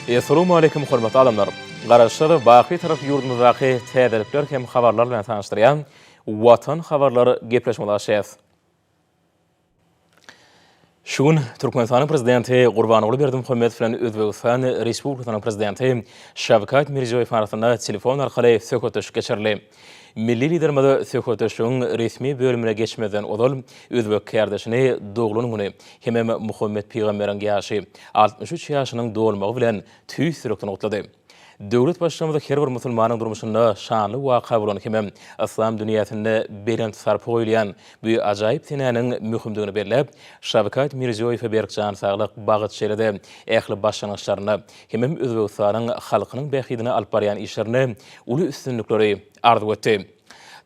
Essalawmaleýkim hormatly adamlar! Garaşsyz, baky Tarap ýurdumyzdaky täzelikler hem habarlar bilen tanyşdyrýan Watan habarlar gepleşigimize başlaýarys. Şu gün Türkmenistanyň Prezidenti Gurbanguly Berdimuhamedow bilen Özbegistan Respublikasynyň Prezidenti Şawkat Mirziýoýew arasynda telefon arkaly söhbetdeşlik geçirildi. Milli Liderimiz söhbetdeşligiň resmi bölümine geçmezden ozal, özbek kärdeşini doglan güni hemem Muhammet pygamberiň ýaşy 63 ýaşynyň dolmagy bilen tüýs ýürekden gutlady. Döwlet Baştutanymyz her bir musulmanyň durmuşynda şanly waka bolan hemem yslam dünýäsinde belent sarpa goýulýan bu ajaýyp senäniň möhümdigini belläp, Şawkat Mirziýoýewe berk jan saglyk, bagt şeýle-de ähli başlangyçlarynda hemem Özbegistanyň halkynyň bähbidine alyp barýan işlerinde uly üstünlikleri arzuw etdi.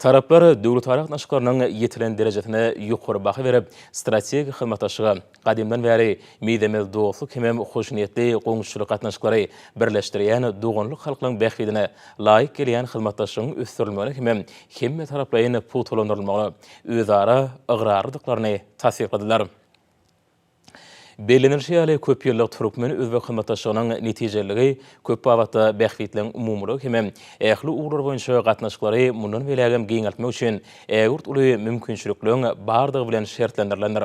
Taraplar döwletara gatnaşyklarynyň ýetilen derejesine ýokary baha berip, strategik hyzmatdaşlyga, gadymdan bäri mizemez dostluk hemem hoşniýetli goňşuçylyk gatnaşyklary birleşdirýän doganlyk halklaryň bähbidine laýyk gelýän hyzmatdaşlygyň ösdürilmegine hemem hemmetaraplaýyn pugtalandyrylmagyna özara ygrarlydyklaryny tassykladylar. Bellenilişi ýaly, köp ýyllyk türkmen-özbek hyzmatdaşlygynyň netijeliligi köp babatda bähbitleriň umumylygy hemem ähli ugurlar boýunça gatnaşyklary mundan beýlägem giňeltmek üçin ägirt uly mümkinçilikleriň bardygy bilen şertlendirilendir.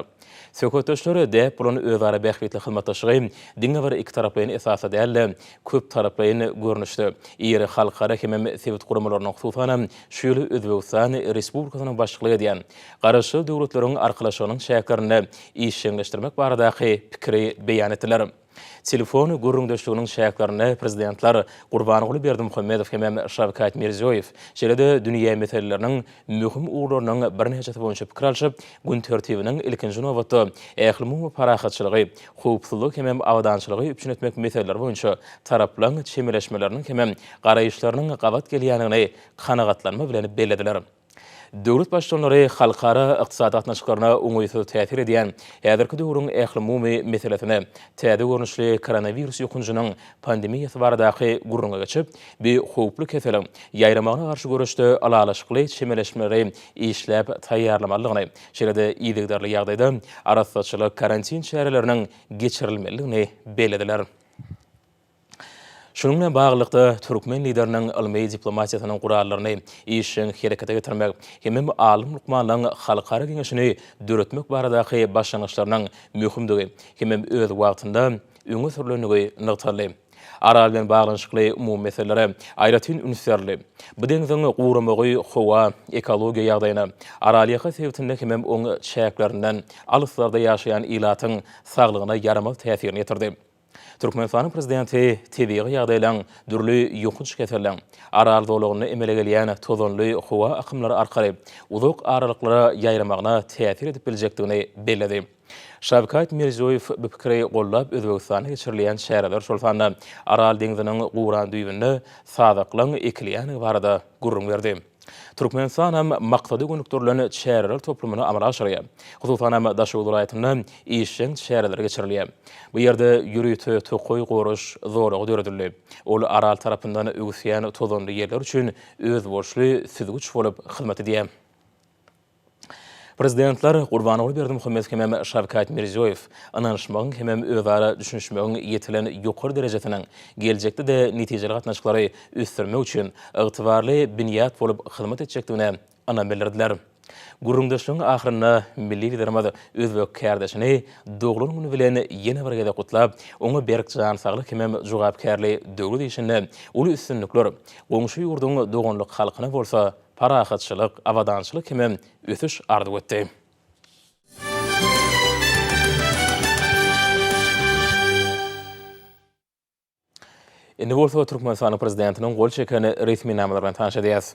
Söhbetdeşler däp bolan özara bähbitli hyzmatdaşlygy diňe bir ikitaraplaýyn esasda däl-de, köptaraplaýyn görnüşde, iri halkara hemem sebit guramalarynyň, hususanam, şu ýyl Özbegistan Respublikasynyň başçylyk edýän Garaşsyz Döwletleriň Arkalaşygynyň çäklerinde işjeňleşdirmek baradaky pikiri beýan etdiler. Telefon gürrüňdeşliginiň çäklerinde Prezidentler Gurbanguly Berdimuhamedow hemem Şawkat Mirziýoýew, şeýle-de dünýä meseleleriniň möhüm ugurlarynyň birnäçesi boýunça pikir alşyp, gün tertibiniň ilkinji nobatda ählumumy parahatçylygy, howpsuzlygy hemem abadançylygy üpjün etmek meseleleri boýunça taraplaryň çemeleşmeleriniň hemem garaýyşlarynyň gabat gelýändigini kanagatlanma bilen bellediler. Döwlet Baştutanlary halkara ykdysady gatnaşyklaryna oňaýsyz täsir edýän häzirki döwrüň ählumumy meselesine, täze görnüşli koronawirus ýokanjynyň pandemiýasy baradaky gürrüňe geçip, bu howply keseliň ýaýramagyna garşy göreşde ylalaşykly çemeleşmeleri işläp taýýarlamalydygyny, şeýle-de yzygiderli ýagdaýda arassaçylyk, karantin çäreleriniň geçirilmelidigini bellediler. Şunuň bilen baglylykda, türkmen Lideriniň ylmy diplomatiýasynyň gurallaryny işjeň herekete getirmek hemem alym-lukmanlaryň halkara geňeşini döretmek baradaky başlangyçlarynyň möhümdigi hemem öz wagtynda öňe sürlendigi nygtaldy. Aral bilen baglanyşykly umumy meselelere aýratyn üns berildi. Bu deňziň guramagy howa, ekologiýa ýagdaýyna, Aralýaka sebitinde hemem oň çäklerinden alyslarda ýaşaýan ilatyň saglygyna ýaramaz täsirini ýetirdi. Türkmenistanyň Prezidenti tebigy ýagdaýlaryň, dürli ýokanç keselleriň, Aral zolagynda emele gelýän tozanly howa akymlary arkaly uzak aralyklara ýaýramagyna täsir edip biljekdigini belledi. Şawkat Mirziýoýew bu pikiri goldap, Özbegistanda geçirilýän çäreler, şol sanda Aral deňziniň guran düýbünde sazaklaryň ekilýändigi barada gürrüň berdi. Türkmenistan hem maksada gönükdirilen çäreler toplumyny amala aşyrýar. Hususan hem Daşoguz welaýatynda işjeň çäreler geçirilýär. Bu ýerde ýörite tokaý goraş zolagy döredildi. Ol Aral tarapyndan öwüsýän tozanly ýeller üçin özboluşly süzgüç bolup hyzmat edýär. Prezidentler Gurbanguly Berdimuhamedow hemem Şawkat Mirziýoýew ynanyşmagyň hemem özara düşünişmegiň ýetilen ýokary derejesiniň geljekde-de netijeli gatnaşyklary ösdürmek üçin ygtybarly binýat bolup hyzmat etjekdigine ynam bildirdiler. Gürrüňdeşligiň ahyrynda milli Liderimiz özbek kärdeşini doglan güni bilen ýene bir gezek gutlap, oňa berk jan saglyk hemem jogapkärli döwlet işinde uly üstünlikler, goňşy ýurduň doganlyk halkyna bolsa parahatçylyk, abadançylyk hemem ösüş arzuw etdi. Indi bolsa Türkmenistanyň Prezidentiniň gol çeken resminamalary bilen tanyş edýäris.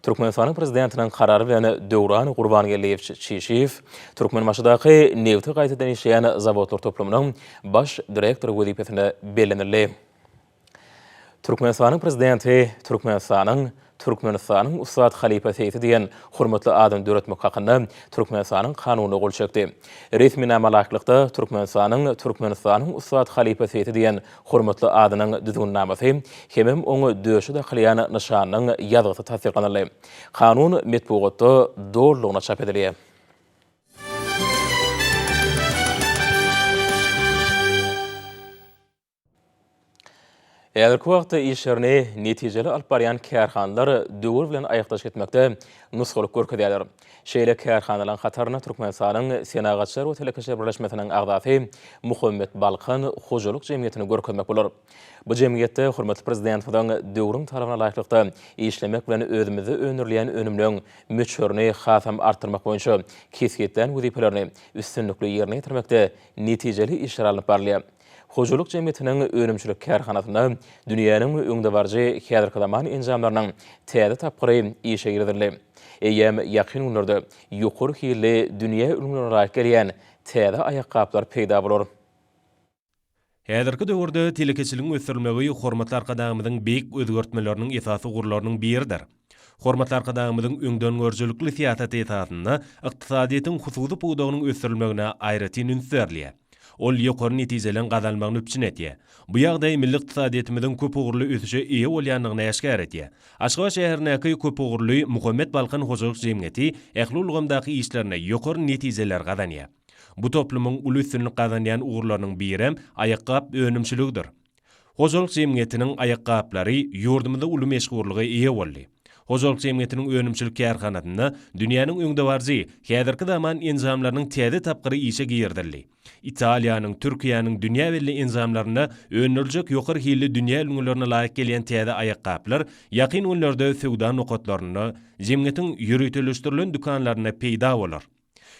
Türkmenistanyň Prezidentiniň Karary bilen Döwran Gurbangeldiýewiç Çişiýew Türkmenbaşydaky nebti gaýtadan işleýän zawodlar toplumynyň baş direktory wezipesine bellenildi. Türkmenistanyň Prezidenti Türkmenistanyň Türkmenistanyň ussat halypa seýsi diýen hormatly adyny döretmek hakynda Türkmenistanyň Kanunyna gol çekdi. Resminama laýyklykda, Türkmenistanyň Türkmenistanyň ussat halypa seýsi diýen hormatly adynyň Düzgünnamasy hemem oň döşe dakylýan nyşanynyň ýazgysy tassyklanyldy. Kanun metbugatda dolulygyna çap edilýär. Häzirki wagtda işlerini netijeli alyp barýan kärhanalar döwür bilen aýakdaş gitmekde nusgalyk görkezýärler. Şeýle kärhanalaryň hatarynda Türkmenistanyň Senagatçylar we telekeçiler birleşmesiniň agzasy Muhammet Balkan hojalyk jemgyýetini görkezmek bolar. Bu jemgyýetde hormatly Prezidentimiziň döwrüň talabyna laýyklykda işlemek bilen özümizde öndürilýän önümleň möçberini hasam artdyrmak boýunça kesgitlän wezipelerini üstünlikli ýerine ýetirmekde netijeli işler alnyp barylýar. Hojalyk jemgyýetiniň önümçilik kärhanasynda dünýäniň öňdebaryjy häzirki zaman enjamlarynyň täze tapgyry işe girizildi. Eýýäm ýakyn günlerde ýokary hilli dünýä ülňülerine laýyk gelýän täze aýakgaplar peýda bolar. Häzirki döwürde telekeçiligiň ösdürilmegi hormatly Arkadagymyzyň beýik özgertmeleriniň esasy ugurlarynyň biridir. Hormatly Arkadagymyzyň öňdengörüjilikli syýasaty esasynda ykdysadyýetiň hususy pudagynyň ösdürilmegine aýratyn üns berilýär. Ol ýokary netijeleriň gazanylmagyny üpjün edýär. Bu ýagdaý milli ykdysadyýetimiziň köpugurly ösüşe eýe bolýandygyny äşgär edýär. Aşgabat şäherindäki köpugurly Muhammet Balkan hojalyk jemgyýeti ähli ulgamdaky işlerinde ýokary netijeleri gazanýar. Bu toplumyň uly üstünlik gazanýan ugurlarynyň birem aýakgap önümçiligidir. Hojalyk jemgyýetiniň aýakgaplary ýurdumyzda uly meşhurlyga eýe boldy. Hojalyk jemgyýetiniň önümçilik kärhanasynda dünýäniň öňdebaryjy, häzirki zaman enjamlarynyň täze tapgyry işe girizildi. Italiýanyň, Türkiýäniň dünýä belli enjamlarynda öndüriljek ýokary hilli dünýä ülňülerine laýyk gelýän täze aýakgaplar ýakyn günlerde söwda nokatlarynda, jemgyýetiň ýöriteleşdirilen dükanlarynda peýda bolar.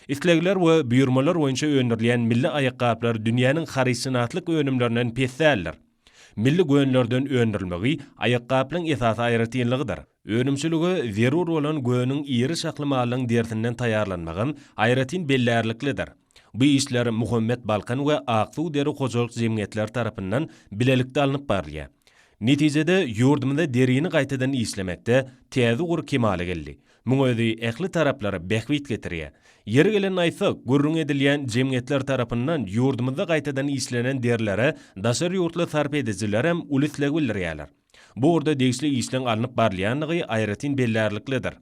Islegler we buýurmalar boýunça öndürilýän milli aýakgaplar dünýäniň harytşynaslyk önümlerinden pes däldir. Milli gönlerden öndürilmegi aýakgaplaryň esasy aýratynlygydyr. Önümçilige zerur bolan göniň iri şahly malyň derisinden taýýarlanmagam aýratyn bellärliklidir. Bu işler Muhammet Balkan we Aksuw deri hojalyk jemgyýetleri tarapyndan bilelikde alnyp barylýar. Netijede, ýurdumyzda derini gaýtadan işlemekde täze ugur kemala geldi. Muň özi ähli taraplara bähbit getirýär. Ýeri gelende aýtsak, gürrüňi edilýän jemgyýetler tarapyndan ýurdumyzda gaýtadan işlenen derilere daşary ýurtly sarp edijilerem uly isleg bildirýärler. Bu ugurda degişli işleň alnyp barylýandygy aýratyn bellärliklidir.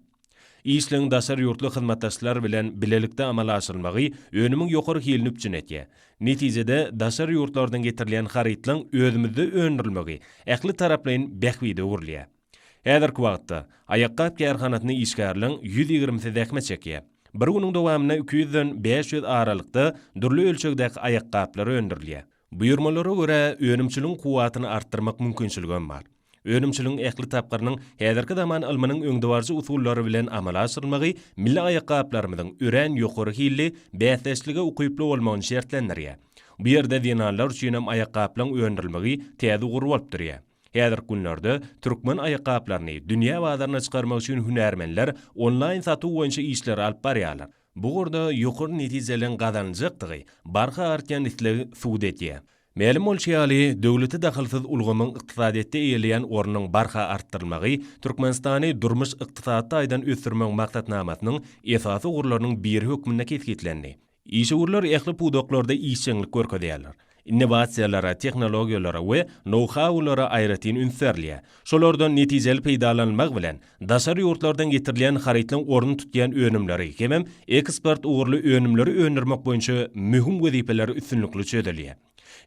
Işleň daşary ýurtly hyzmatdaşlar bilen bilelikde amala aşyrylmagy önümiň ýokary hilini üpjün edýär. Netijede, daşary ýurtlardan getirilýän harytlaryň özümizde öndürilmegi ähli taraplaýyn bähbide öwrülýär. Häzirki wagtda, aýakgap kärhanasynda işgärleň ýüz ýigrimisi zähmet çekýär. Bir günüň dowamynda iki ýüzden 500 aralykda dürli ölçegdäki aýakgaplar öndürilýär. Buýurmalara görä, önümçiligiň kuwwatyny artdyrmak mümkinçiligem bar. Önümçiligiň ähli tapgyrynyň häzirki zaman ylmynyň öňdebaryjy usullary bilen amala aşyrylmagy milli aýakgaplarymyzyň örän ýokary hilli, bäsdeşlige ukyply bolmagyny şertlendirýär. Bu ýerde zenanlar üçinem aýakgaplaryň öndürilmegi täze ugur bolup durýar. Häzirki günlerde türkmen aýakgaplaryny dünýä bazaryna çykarmak üçin hünärmenler onlaýn satuw boýunça işleri alyp barýarlar. Bu ugurda ýokary netijeleriň gazanyljakdygy barha artýan islegi subut edýär. Mälim bolşy ýaly, döwlete dahylsyz ulgamyň ykdysadyýetde eýeleýän ornunyň barha artdyrylmagy Türkmenistany durmuş-ykdysady taýdan ösdürmegiň maksatnamasynyň esasy ugurlarynyň biri hökmünde kesgitlendi. Işewürler ähli pudaklarda işjeňlik görkezýärler. Innowasiýalara, tehnologiýalara we nou-haulara aýratyn üns berilýär. Şolardan netijeli peýdalanylmagy bilen, daşary ýurtlardan getirilýän harytlaryň ornuny tutýan önümleri hemem eksport ugurly önümleri öndürmek boýunça möhüm wezipeler üstünlikli çözülýär.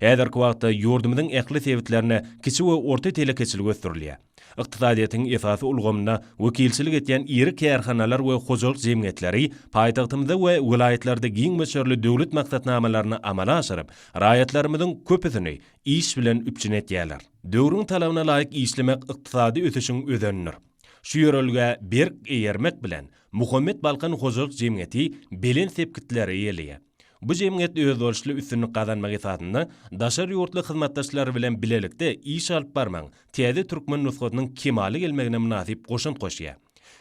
Häzirki wagtda ýurdumyzyň ähli sebitlerinde kiçi we orta telekeçilik ösdürilýär. Ykdysadyýetiň esasy ulgamynda wekilçilik edýän iri kärhanalar we hojalyk jemgyýetleri paýtagtymyzda we welaýatlarda giň möçberli döwlet maksatnamalaryny amala aşyryp, raýatlarymyzyň köpüsini iş bilen üpjün edýärler. Döwrüň talabyna laýyk işlemek ykdysady ösüşiň özenidir. Şu ýörelgä berk eýermek bilen, Muhammet Balkan hojalyk jemgyýeti belent sepgitleri eýeleýär. Bu jemgyýet özboluşly üstünlik gazanmak esasynda daşary ýurtly hyzmatdaşlar bilen bilelikde iş alyp barmagyň täze türkmen nusgasynyň kemala gelmegine mynasyp goşant goşýar.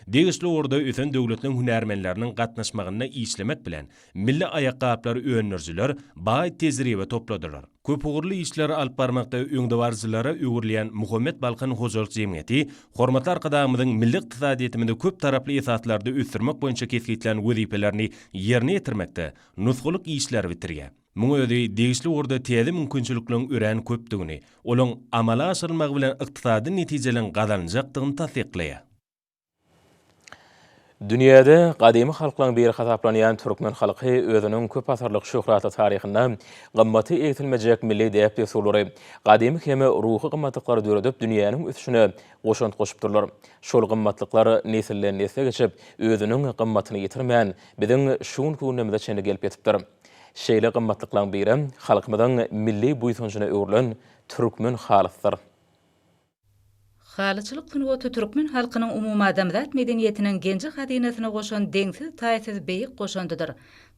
Degişli ugurda ösen döwletleriň hünärmenleriniň gatnaşmagynda işlemek bilen, milli aýakgaplary öndürijiler baý tejribe topladylar. Köpugurly işleri alyp barmakda öňdebaryjylara öwrülýän Muhammet Balkan hojalyk jemgyýeti hormatly Arkadagymyzyň milli ykdysadyýetimizi köptaraply esaslarda ösdürmek boýunça kesgitlän wezipelerini ýerine ýetirmekde nusgalyk işleri bitirýär. Muň özi degişli ugurda täze mümkinçilikleriň örän köpdügini, olaň amala aşyrylmagy bilen ykdysady netijeleriň gazanyljakdygyny tassyklaýar. Dünýäde gadymy halklaryň biri hasaplanýan türkmen halky özüniň köp asyrlyk şöhratly taryhynda gymmaty egsilmejek milli däp-dessurlary, gadymy hem ruhy gymmatlyklary döredip dünýäniň ösüşine goşant goşupdyrlar. Şol gymmatlyklar nesilden-nesle geçip, özüniň gymmatyny ýitirmän, biziň şu günki günlerimize çenli gelip ýetipdir. Şeýle gymmatlyklaryň birem halkymyzyň milli buýsanjyna öwrülen türkmen halysydyr. Halyçylyk sungaty türkmen halkynyň umumadamzat medeniýetiniň genji-hazynasyna goşan deňsiz-taýsyz beýik goşandydyr.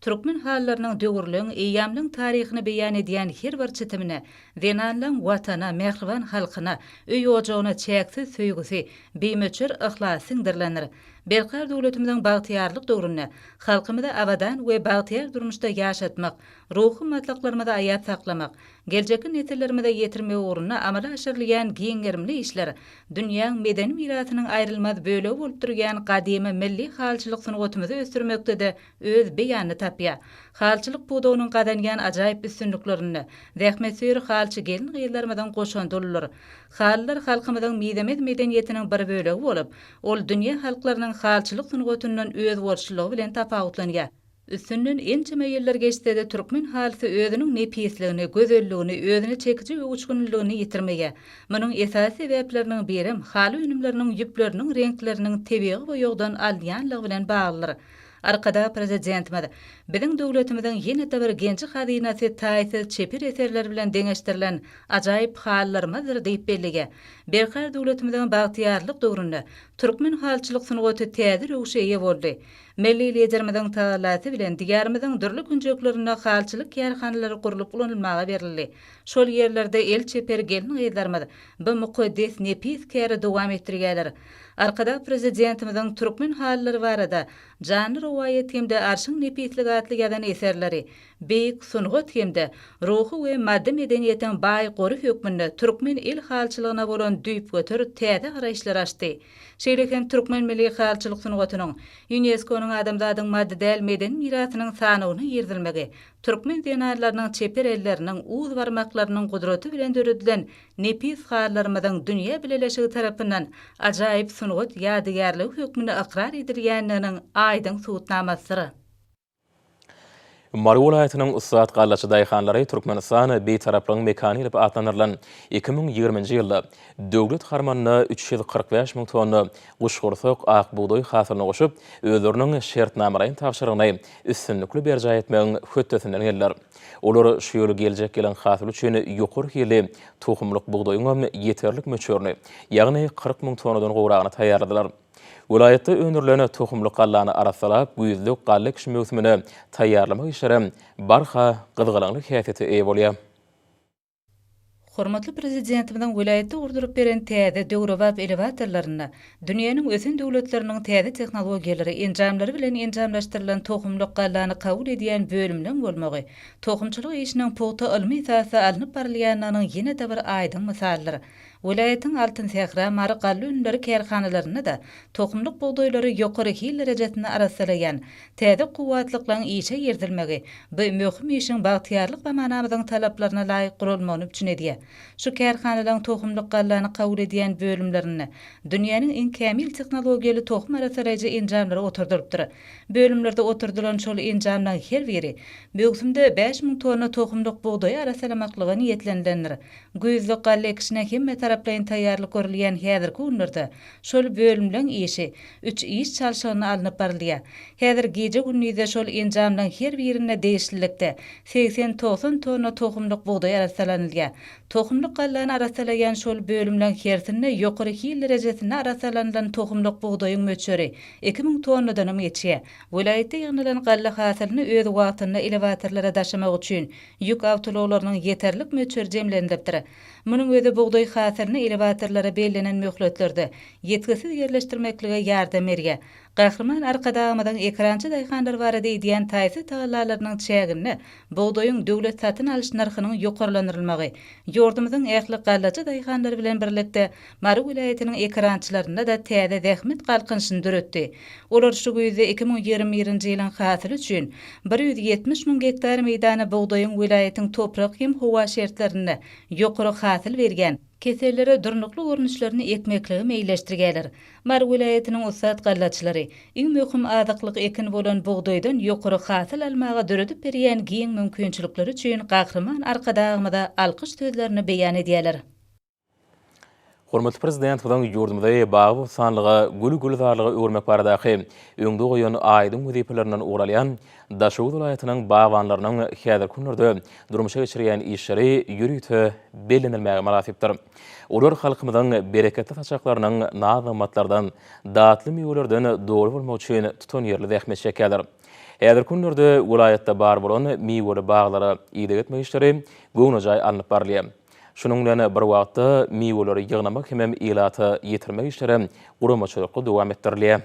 Türkmen halylarynyň döwürleň, eýýamlaň taryhyny beýan edýän her bir çitimine zenanlaň Watana, mähriban halkyna, öý-ojagyna çäksiz söýgüsi, bimöçber yhlasy siňdirilendir. Berkarar döwletimiziň bagtyýarlyk döwründe halkymyzy abadan we bagtyýar durmuşda ýaşatmak, ruhy gymmatlyklarymyzy aýap saklamak, Geljekki nesillerimize ýetirmek ugrunda amala aşyrylýan giň gerimli işler dünýäň medeni mirasynyň aýrylmaz bölegi bolup durýan gadymy milli halyçylyk sungatymyzy ösdürmekde-de öz beýanyny tapýar. Halyçylyk pudagynyň gazanýan ajaýyp üstünliklerinde zähmetsöýer halyçy gelin-gyzlarymyzyň goşandy uludyr. Halylar halkymyzyň mizemez medeniýetiniň bir bölegi bolup, ol dünýä halklarynyň halyçylyk sungatyndan özboluşlylygy bilen tapawutlanýar. Üstünden ençeme ýyllar geçse-de türkmen halysy özüniň nepisligini, gözelligini, özüne çekiji öwüşginliligini ýitirmeýär. Munuň esasy sebäpleriniň birem haly önümleriniň ýüpleriniň reňkleriniň tebigy boýagdan alynýanlygy bilen baglydyr. Arkadag Prezidentimiz, Biziň döwletimiziň ýene-de bir genji-hazynasy taýsyz çeper eserler bilen deňeşdirilen ajaýyp halylarymyzdyr diýip belleýär. Berkarar döwletimiziň bagtyýarlyk döwründe türkmen halyçylyk sungaty täze röwşe eýe boldy. Milli Liderimiziň tagallasy bilen Diýarymyzyň dürli künjeklerinde halyçylyk kärhanalary gurlup ulanylmaga berildi. Şol ýerlerde el çeper gelin-gyzlarymyz bu mukaddes, nepis käri dowam etdirýärler. Arkadag Prezidentimiziň türkmen halylary barada Janly rowaýat hem-de Arşyň nepisligi atly ýazan eserleri beýik sungat hem-de ruhy we maddy medeniýetiň baý gory hökmünde türkmen el halyçylygyna bolan düýpgöter täze garaýyşlary açdy. Şeýle hem türkmen milli halyçylyk sungatynyň Ýunesko-nyň adamzadyň maddy däl medeni mirasynyň sanawyna girizilmegi türkmen zenanlarynyň çeper elleriniň, uz barmaklarynyň gudraty bilen döredilen nepis halylarymyzyň dünýä bileleşigi tarapyndan ajaýyp sungat ýadygärligi hökmünde ykrar edilýändiginiň aýdyň subutnamasydyr. Mary welaýatynyň ussat gallaçy daýhanlary Türkmenistan Bitaraplygyň mekany diýlip atlandyrylan 2020-nji ýylda döwlet harmanyna 345 müň tonna guşgursak ak bugdaý hasylyny goşup, özleriniň şertnamalaýyn tabşyrygyny üstünlikli berjaý etmegiň hötdesinden geldiler. Olar şu ýyl geljek ýylyň hasyly üçin ýokary hilli tohumlyk bugdaýyňam ýeterlik möçberini, ýagny 40 müň tonnadan gowragyny taýýarladylar. Welaýatda öndürilen tohumlyk gallany arassalap, güýzlük galla ekişi möwsümine taýýarlamak işleri barha gyzgalaňly häsiýete eýe bolýar. Hormatly Prezidentimiziň welaýatda gurduryp beren täze, döwrebap elewatorlarynda dünýäniň ösen döwletleriniň täze tehnologiýalary, enjamlary bilen enjamlaşdyrylan tohumlyk gallany kabul edýän bölümleň bolmagy tohumçylyk işiniň pugta ylmy esasda alnyp barylýandygynyň ýene-de bir aýdyň mysalydyr. Welaýatyň Altyn sähra, Mary galla önümleri kärhanalarynda-da tohumlyk bugdaýlary ýokary hil derejesinde arassalaýan täze kuwwatlyklaryň işe girizilmegi bu möhüm işiň bagtyýarlyk zamanamyzyň talaplaryna laýyk guralmagyny üpjün edýär. Şu kärhanalaryň tohumlyk gallany kabul edýän bölümlerinde dünýäniň iň kämil tehnologiýaly tohum arassalaýjy enjamlary oturdylypdyr. Bölümlerde oturdylan şol enjamlaryň her biri möwsümde 5000 tonna tohumlyk bugdaýy arassalamaklyga niýetlenilendir. Güýzlük galla ekişine hemmetaraplaýyn taýýarlyk görülýän häzirki günlerde şol bölümleň işi üç iş çalşygynda alnyp barylýar. Häzir gije-gündizde şol enjamlaň her birinde degişlilikde 80-90 tonna tohumlyk bugdaý arassalanylýar. Tohumlyk gallany arassalaýan şol bölümleň hersinde ýokary hil derejesinde arassalanylan tohumlyk bugdaýyň möçberi 2000 tonnadanam geçýär. Welaýatda ýygnalan galla hasylyny öz wagtynda elewatorlara daşamak üçin Ýük awtoulaglarynyň ýeterlik möçberi jemlenilipdir. Munuň özi bugdaý hasylyny elewatorlara bellenen möhletlerde ýitgisiz ýerleşdirmeklige ýardam berýär. Gahryman Arkadagymyzyň ekerançy daýhanlar barada edýän taýsyz tagallalarynyň çäginde bugdaýyň döwlet satyn alyş nyrhynyň ýokarlandyrylmagy ýurdumyzyň ähli gallaçy daýhanlary bilen birlikde Mary welaýatynyň ekerançylarynda-da täze zähmet galkynyşyny döretdi. Olar şu güýzde 2021-nji ýylyň hasyly üçin 170 müň gektar meýdana bugdaýyň welaýatyň toprak hem howa şertlerinde ýokary hasyl berýän. Kesellere durnukly görnüşlerini ekmekligi meýilleşdirýärler. Mary welaýatynyň ussat gallaçylary, iň möhüm azyklyk ekin bolan bugdaýdan ýokary hasyl almaga döredip berýän giň mümkinçilikleri üçin Gahryman Arkadagymyza alkyş sözlerini beýan edýärler. Hormatly Prezidentimiziň ýurdumyzy bagy-bossanlyga, gül-gülzarlyga öwürmek baradaky öňde goýan aýdyň wezipelerinden ugur alýan Daşoguz welaýatynyň bagbanlarynyň häzirki günlerde durmuşa geçirýän işleri ýörite bellenilmäge mynasypdyr. Olar halkymyzyň bereketli saçaklarynyň naz-nygmatlardan, datly miwelerden doly bolmagy üçin tutanýerli zähmet çekýärler. Häzirki günlerde welaýatda bar bolan miweli baglara ideg etmek işleri göwnejaý alnyp barylýar. Şunuň bilen bir wagtda, miweleri ýygnamak hemem ilata ýetirmek işleri guramaçylykly dowam etdirilýär.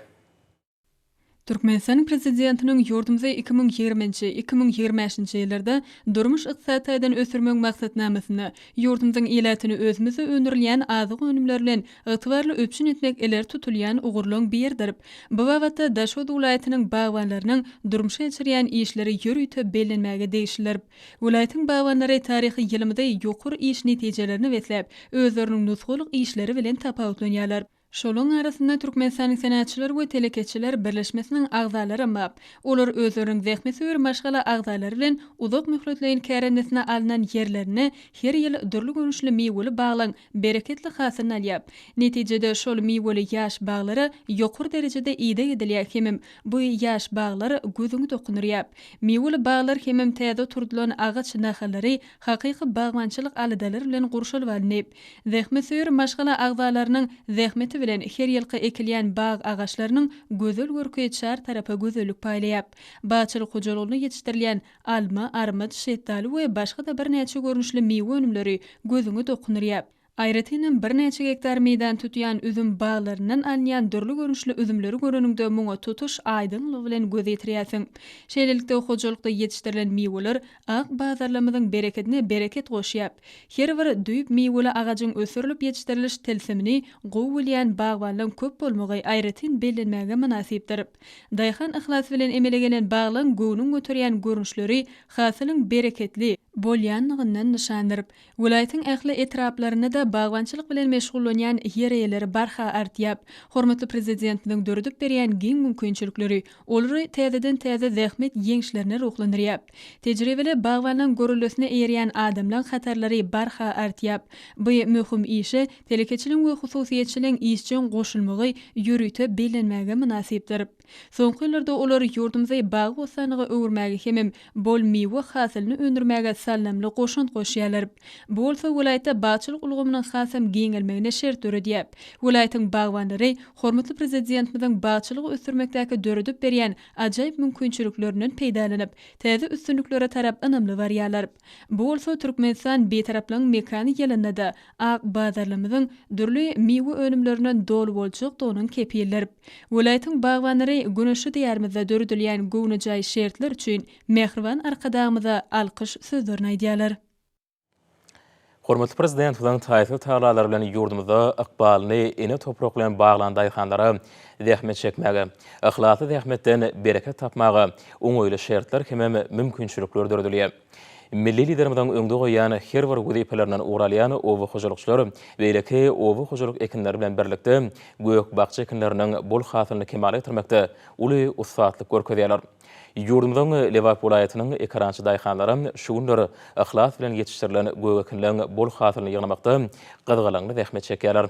Türkmenistanyň Prezidentiniň ýurdumyzy 2020-nji, 2025-nji ýyllarda durmuş-ykdysady taýdan ösdürmegiň maksatnamasynda ýurdumyzyň ilatyny özümizde öndürilýän azyk önümleri bilen ygtybarly üpjün etmek ileri tutulýan ugurlaryň biridir. Bu babatda Daşoguz welaýatynyň bagbanlarynyň durmuşa geçirýän işleri ýörite bellenmäge degişlidir. Welaýatyň bagbanlary taryhy ýylymyzy ýokary iş netijelerine besläp, özleriniň nusgalyk işleri bilen tapawutlanýarlar. Şolaryň arasynda Türkmenistanyň Senagatçylar we telekeçiler birleşmesiniň agzalaram bar. Olar özleriniň zähmetsöýer maşgala agzalary bilen uzak möhletleýin kärendesine alnan ýerlerinde her ýyl dürli görnüşli miweli baglaryň bereketli hasylyny alýar. Netijede şol miweli ýaş baglara ýokary derejede ideg edilýär hemem bu ýaş baglar gözüňi dokundyrýar. Miweli baglar hemem täze oturdylan agaç nahallary hakyky bagbançylyk aladalary bilen gurşalyp alyndy. Zähmetsöýer maşgala agzalarynyň zähmeti bilen her ýylky ekilýän bag agaçlarynyň gözel görki çar tarapa gözellik paýlaýar. Bagçylyk hojalygynda ýetişdirilýän alma, armyt, şetdaly we başga-da birnäçe görnüşli miwe önümleri gözüňi dokundyrýar. Aýratynam, birnäçe gektar meýdan tutýan üzüm baglaryndan alynýan dürli görnüşli üzümleri göreniňde muňa tutuş aýdyňlygy bilen göz ýetirýärsiň. Şeýlelikde, hojalykda ýetişdirilen miweler ak bazarlarymyzyň berekedine bereket goşýar. Her bir düýp miweli agajyň ösdürilip ýetişdiriliş tilsimini gowy bilýän bagbanlaryň köp bolmagy aýratyn bellenmäge mynasypdyr. Daýhan yhlasy bilen emele gelen baglaryň göwnüň göterýän görnüşleri hasylyň bereketli bolýanlygyndan nyşandyr. Welaýatyň ähli etraplarynda-da bagbançylyk bilen meşgullanýan ýer eýeleri barha artýar. Hormatly Prezidentimiziň döredip berýän giň mümkinçilikleri olary täzeden-täze zähmet ýeňişlerine ruhlandyrýar. Tejribeli bagbanlaryň göreldesine eýerýän adamlaryň hatarlary barha artýar. Bu möhüm işe telekeçiligiň we hususyýetçiligiň işjeň goşulmagy ýörite bellenmäge mynasypdyr. Soňky ýyllarda olar ýurdumyzy bagy-bossanlyga öwürmäge hemem bol miwe hasylyny öndürmäge saldamly goşant goşýarlar. Bu bolsa welaýatda bagçylyk ulgamynyň hasam giňelmegine şert döredýär. Welaýatyň bagbanlary hormatly Prezidentimiziň bagçylygy ösdürmekdäki döredip berýän ajaýyp mümkinçiliklerinden peýdalanyp, täze üstünliklere tarap ynamly barýarlar. Bu bolsa Türkmenistan Bitaraplygyň mekany ýylynda-da ak bazarlarymyzyň dürli miwe önümlerinden doly boljakdygynyň kepilidir. Welaýatyň bagbanlary güneşli Diýarymyzda döredilýän göwnejaý şertler üçin mähriban Arkadagymyza alkyş sözlerini aýdýarlar. Hormatly Prezidentimiziň taýsyz tagallalary bilen ýurdumyzda ykbalyny ene toprak bilen baglan daýhanlara zähmet çekmäge, yhlasly zähmetden bereket tapmaga oňaýly şertler hemem mümkinçilikler döredilýär. Milli Liderimiziň öňde goýýan her bir wezipelerinden ugur alýan oba hojalykçylar beýleki oba hojalyk ekinleri bilen birlikde gök-bakja ekinleriniň bol hasylyny kemala getirmekde uly ussatlyk görkezýärler. Ýurdumyzyň Lebap welaýatynyň ekerançy daýhanlary şu günler yhlas bilen ýetişdirilen gök ekinleň bol hasylyny ýygnamakda gyzgalaňly zähmet çekýärler.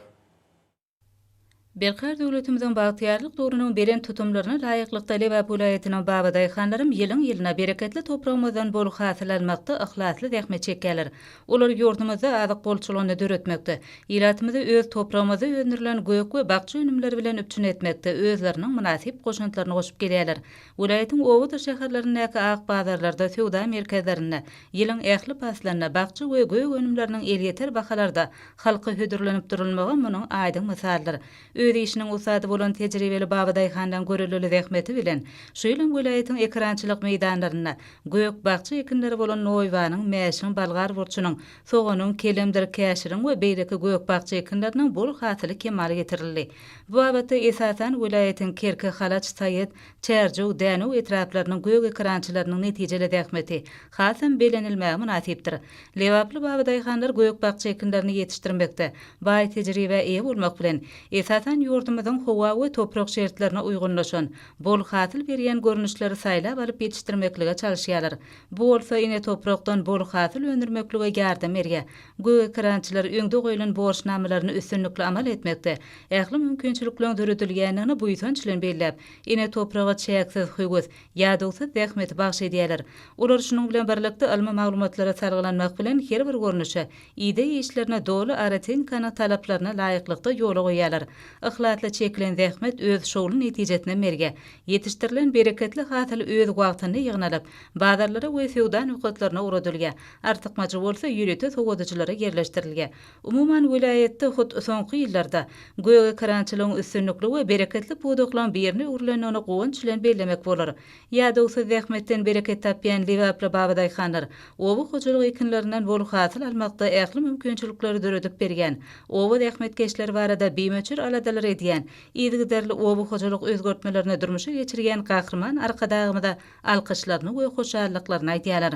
Berkarar döwletimiziň bagtyýarlyk döwrüniň belent tutumlaryna laýyklykda Lebap welaýatynyň babadaýhanlaram ýylyň-ýylyna bereketli topragymyzdan bol hasyl almakda yhlasly zähmet çekýärler. Olar ýurdumyzda azyk bolçulygyny döretmekde, ilatymyzy öz topragymyzda öndürilen gök we bakja önümleri bilen üpjün etmekde özleriniň mynasyp goşantlaryny goşup gelýärler. Welaýatyň obadyr şäherlerindäki ak bazarlarda, söwda merkezlerinde ýylyň ähli paslynda bakja we gök önümleriniň elýeter bahalarda halka hödürlenip durulmagy munuň aýdyň mysalydyr. Öz işiniň ussady bolan tejribeli babadaýhanlaryň görellili zähmeti bilen, şu ýylam welaýatyň ekerançylyk meýdanlarynda gök-bakja ekinleri bolan noýbanyň, mäşiň, bolgar burçunyň, soganyň, kelemdir käşiriň we beýleki gök-bakja ekinleriniň bol hasyly kemala getirildi. Bu babatda, esasan, welaýatyň Kerki, Halaç, Saýat, Çärjew, Dänew etraplarynyň gök ekerançylarynyň netijeli zähmeti hasam bellenilmäge mynasypdyr. Lebaply babadaýhanlar gök-bakja ekinlerini ýetişdirmekde baý tejribä eýe bolmak bilen, esasan, ýurdumyzyň howa we toprak şertlerine uýgunlaşan, bol hasyl berýän görnüşleri saýlap alyp ýetişdirmeklige çalyşýarlar. Bu bolsa ene toprakdan bol hasyl öndürmeklige ýardam berýär. Gök ekerançylar öňde goýlan borçnamalaryny üstünlikli amal etmekde ähli mümkinçilikleriň döredilýändigini buýsanç bilen belläp, ene topraga çäksiz höwes, ýadawsyz zähmeti bagyş edýärler. Olar şunuň bilen birlikde ylmy maglumatlara salgylanmak bilen her bir görnüşe, ideg işlerini doly agrotehnikanyň talaplaryna laýyklykda ýola goýýarlar. Yhlasly çekilen zähmet öz şowly netijesine merge. Ýetişdirilen bereketli hasyl öz wagtynda ýygnalyp, bazarlara we söwda nokatlaryna ugradylýar. Artykmajy bolsa ýörite sowadyjylara ýerleşdirilýär. Umuman, welaýatda hut soňky ýyllarda gök ekerançylygyň üstünlikli we bereketli pudaklaryň birine öwrülendigini guwanç bilen bellemek bolar. Ýadawsyz zähmetden bereket tapýan lebaply babadaýhanlar oba hojalyk ekinlerinden bol hasyl almakda ähli mümkinçilikleri döredip berýän, oba zähmetkeşleri barada bimöçber aladalar edýän, yzygiderli oba hojalyk özgertmelerini durmuşa geçirýän Gahryman Arkadagymyza alkyşlaryny we hoşallyklaryny aýdýarlar.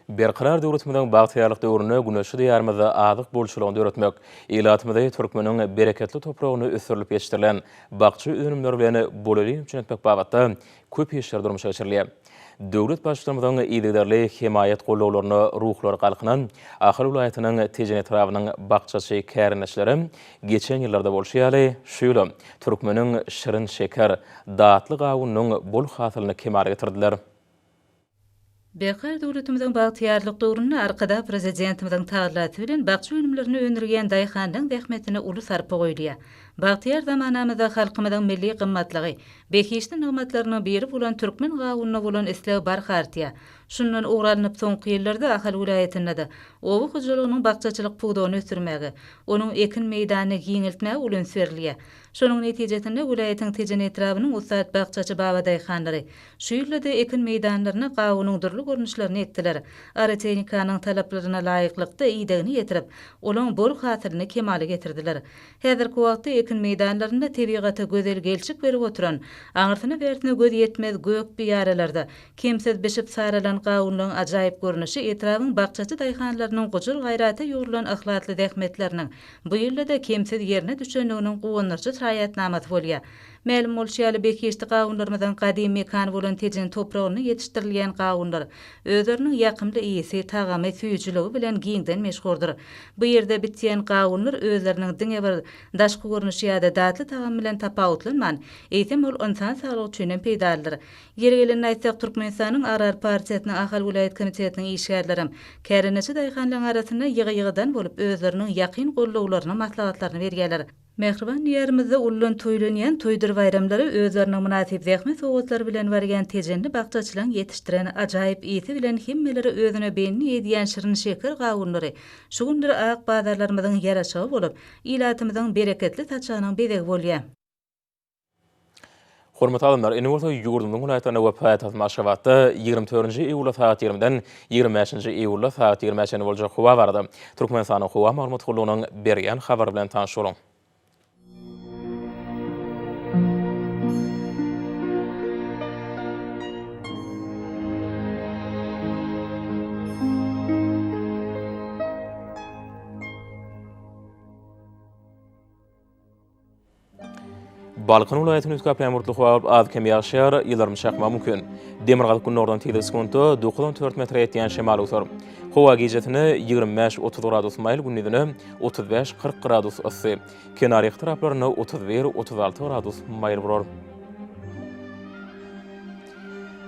Berkarar döwletimiziň bagtyýarlyk döwründe güneşli Diýarymyzda azyk bolçulygyny döretmek, ilatymyzy türkmeniň bereketli topragynda ösdürilip ýetişdirilen bakja önümleri bilen bolelin üpjün etmek babatda köp işler durmuşa geçirilýär. Döwlet Baştutanymyzyň yzygiderli hemaýat gollawlaryna ruhlary galkynan Ahal welaýatynyň Tejen etrabynyň bakjaçy kärendeçileri geçen ýyllarda bolşy ýaly, şu ýylam türkmeniň şirin-şeker, datly gawunynyň bol hasylyny kemala getirdiler. Berkarar döwletimiziň bagtyýarlyk döwründe Arkadag Prezidentimiziň tagallasy bilen bakja önümlerini öndürýän daýhanlaryň zähmetine uly sarpa goýulýar. Bagtyýar zamanamyzda halkymyzyň milli gymmatlygy, behişdi nygmatlarynyň biri bolan türkmen gawunyna bolan isleg barha artýar. Şundan ugur alnyp, soňky ýyllarda Ahal welaýatynda-da oba hojalygynyň bakjaçylyk pudagyny ösdürmäge, onuň ekin meýdanyny giňeltmäge uly üns berilýär. Şonuň netijesinde, welaýatyň Tejen etrabynyň ussat bakjaçy babadaýhanlary şu ýylda-da ekin meýdanlaryna gawunyň dürli görnüşlerini ekdiler. Agrotehnikanyň talaplaryna laýyklykda idegini ýetirip, olaň bol hasylyny kemala getirdiler. Häzirki wagtda ekin meýdanlarynda tebigata gözel gelşik berip oturan, aňyrsyna-bärsine göz ýetmez gök biýaralarda kemsiz bişip saralan gawunlaryň ajaýyp görnüşi etrabyň bakjaçy daýhanlarynyň gujur-gaýrata ýugrulan yhlasly zähmetleriniň bu ýylda-da kemsiz ýerine düşendiginiň guwandyryjy şaýatnamasy bolýar. Mälim bolşy ýaly, behişdi gawunlarymyzyň gadym mekany bolan Tejen topragynda ýetişdirilýän gawunlar özleriniň ýakymly ysy, tagamy, süýjüligi bilen giňden meşhurdyr. Bu ýerde bitýän gawunlar özleriniň diňe bir daşky görnüşi ýa-da datly tagamy bilen tapawutlanman, eýsem ol ynsan saglygy üçin hem peýdalydyr. Ýeri gelende aýtsak, Türkmenistanyň Agrar partiýasynyň Ahal welaýat komitetiniň işgärlerem kärendeçi daýhanlaryň arasynda ýygy-ýygydan bolup özleriniň ýakyn gollawlaryny, maslahatlaryny berýärler. Mähriban Diýarymyzda uludan toýlanýan toýdur baýramlara özleriniň mynasyp zähmet sowgatlary bilen barýan tejenli bakjaçylaryň ýetişdiren ajaýyp ysy bilen hemmeleri özüne bendi edýän şirin-şeker gawunlary şu günler ak bazarlarymyzyň ýaraşygy bolup, ilatymyzyň bereketli saçagynyň bezegi bolýar. Hormatly alymlar, indi bolsa ýurdumyzyň welaýatlarynda we paýtagtymyz Aşgabatda 24-nji iýulda sagat 20-den 25-nji iýulda sagat 20-ä çenli boljak howa barada Türkmenistanyň Howa maglumat gullugynyň berýän habary bilen tanyş boluň. Balkan welaýatyny üýtgäp bulutly howa bolup, az-kem ýagyş ýagar, ýyldyrym çakmagy mümkin. Demirgazyk-gündogardan tizligi sekuntda 9-14 metre ýetýän şemal öwser. Howa gijesine 25-30 gradus maýyl, gündizine 35-40 gradus yssy. Kenarýaka etraplarynda 31-36 gradus maýyl bolar.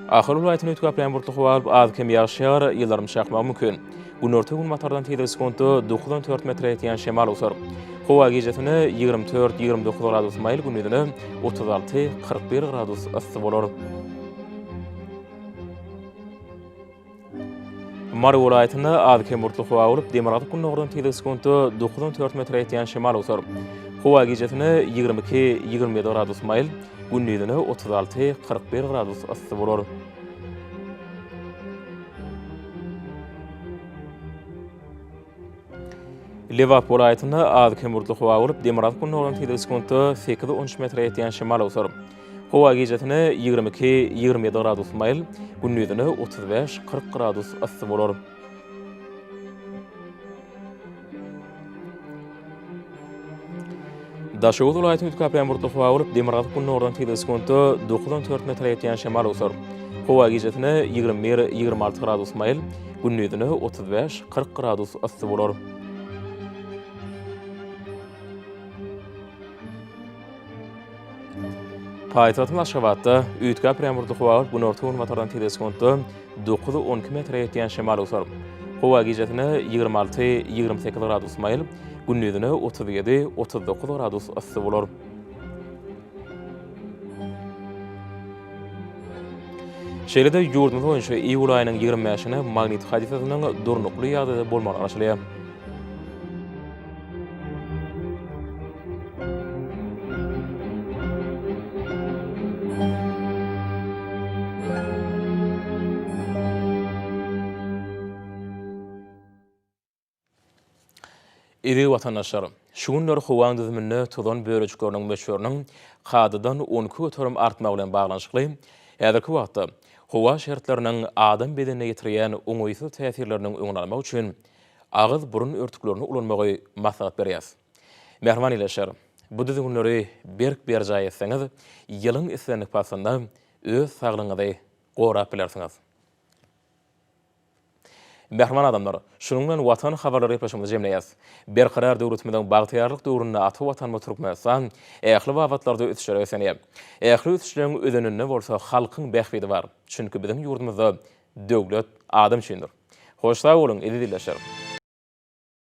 Ahal welaýatyny üýtgäp bulutly howa bolup, az-kem ýagyş ýagar, ýyldyrym çakmagy mümkin. Günorta-günbatardan tizligi sekuntda 9-14 metre ýetýän şemal öwser. Howa gijesine 24-29 gradus maýyl, gündizine 36-41 gradus yssy bolar. Mary welaýatynda az-kem bulutly howa bolup, demirgazyk-gündogardan tizligi sekuntda 9-14 metre ýetýän şemal öwser. Howa gijesine 22, 27 gradus maýyl, gündizine 36, 41 gradus yssy bolar. Lebap welaýatynda az-kem bulutly howa bolup, demirgazyk-gündogardan tizligi sekuntda sekiz-on üç metre ýetýän şemal öwser. Howa gijesine 22, 27 gradus maýyl, gündizine 35, 40 gradus yssy bolar. Daşoguz welaýatynyň üýtgäp bulutly howa bolup, demirgazyk-gündogardan tizligi sekuntda 9-14 metre ýetýän şemal öwser. Howa gijesine 21-26 gradus maýyl, gündizine 35-40 gradus yssy bolar. Paýtagtymyz Aşgabatda üýtgäp ýagmurly howa bolup, günorta-günbatardan tizligi sekuntda 9-12 metre ýetýän şemal öwser. Howa gijesine 26-28 gradus maýyl, gündizine 37-39 gradus yssy bolar. Şeýle-de ýurdumyz boýunça iýul aýynyň 25-ine magnit hadysasynyň durnukly ýagdaýda bolmagyna garaşylýar. Eziz watandaşlar! Şu günler howaň düzüminde tozan bölejikleriniň möçberiniň kadadan 12% artmagy bilen baglanyşykly, häzirki wagtda howa şertleriniň adam bedenine ýetirýän oňaýsyz täsirleriniň öňüni almak üçin agyz-burun örtüklerini ulanmagy maslahat berýäris. Mähriban ildeşler, bu düzgünleri berk berjaý etseňiz, ýylyň islendik paslynda öz saglygyňyzy gorap bilersiňiz. Mähriban adamlar, şunuň bilen Watan habarlary gepleşigimizi jemleýäris. Berkarar döwletimiziň bagtyýarlyk döwründe ata Watanymyz Türkmenistan ähli babatlarda ösüşlere beslenýär. Ähli ösüşleriň özeninde bolsa halkyň bähbidi bar. Çünki biziň ýurdumyzda döwlet adam üçindir. Hoş sag boluň, eziz ildeşler!